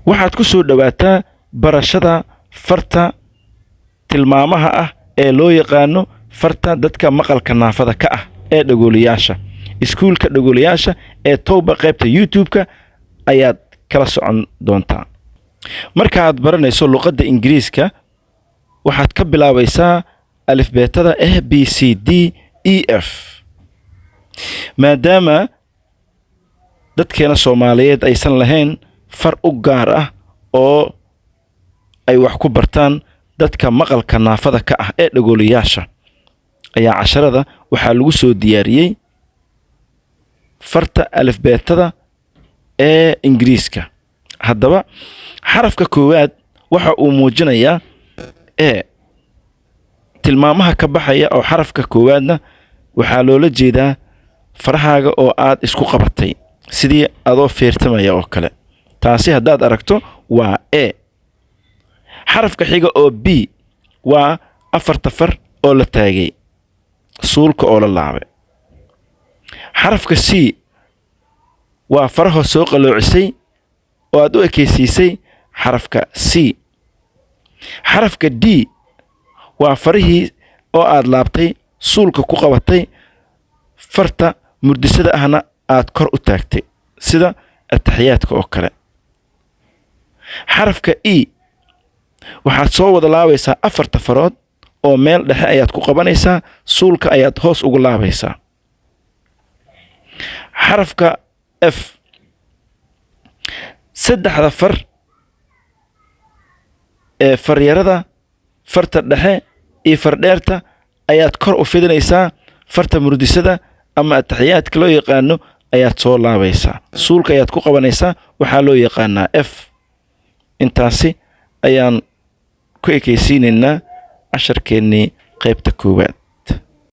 Waxaad ku soo dhowaataa barashada farta tilmaamaha ah ee loo yaqaano farta dadka maqalka naafada ka ah ee dhagoolayaasha. Iskuulka dhagoolayaasha ee Towba qaybta YouTube-ka ayaad kala socon doontaa. Markaaad baranayso luqadda Ingiriiska, waxaad ka bilaabaysaa alifbeetada A, B, C, D, E, F. Maadaama dadkeena Soomaaliyeed aysan lahayn far u gaar ah oo ay wax ku bartaan dadka maqalka naafada ka ah ee dhagoolayaasha, ayaa casharada waxaa lagu soo diyaariyey farta alifbeetada ee Ingiriiska. Haddaba, xarafka koowaad waxa uu muujinayaa e. Tilmaamaha ka baxaya oo xarafka koowaadna waxaa loola jeedaa farahaaga oo aad isku qabatay sidii adoo feertamaya oo kale. Taasi haddaad aragto waa E. Xarafka xiga oo B waa afarta far oo la taagay, suulka oo la laabay. Xarafka C waa faraha soo qaloocisay oo aad u ekeysiisay xarafka C. Xarafka D waa farihii oo aad laabtay, suulka ku qabatay, farta murdisada ahna aad kor u taagtay sida ataxiyaadka oo kale. Xarafka E waxaad soo wada laabaysaa afarta farood oo meel dhexe ayaad ku qabanaysaa, suulka ayaad hoos ugu laabaysaa. Xarafka F, saddexda far ee faryarada, farta dhexe iyo fardheerta ayaad kor u fidinaysaa, farta murdisada ama ataxiyaadka loo yaqaano ayaad soo laabaysaa, suulka ayaad ku qabanaysaa, waxaa loo yaqaanaa F. Intaasi ayaan ku ekeysiinaynaa casharkeennii qaybta koowaad.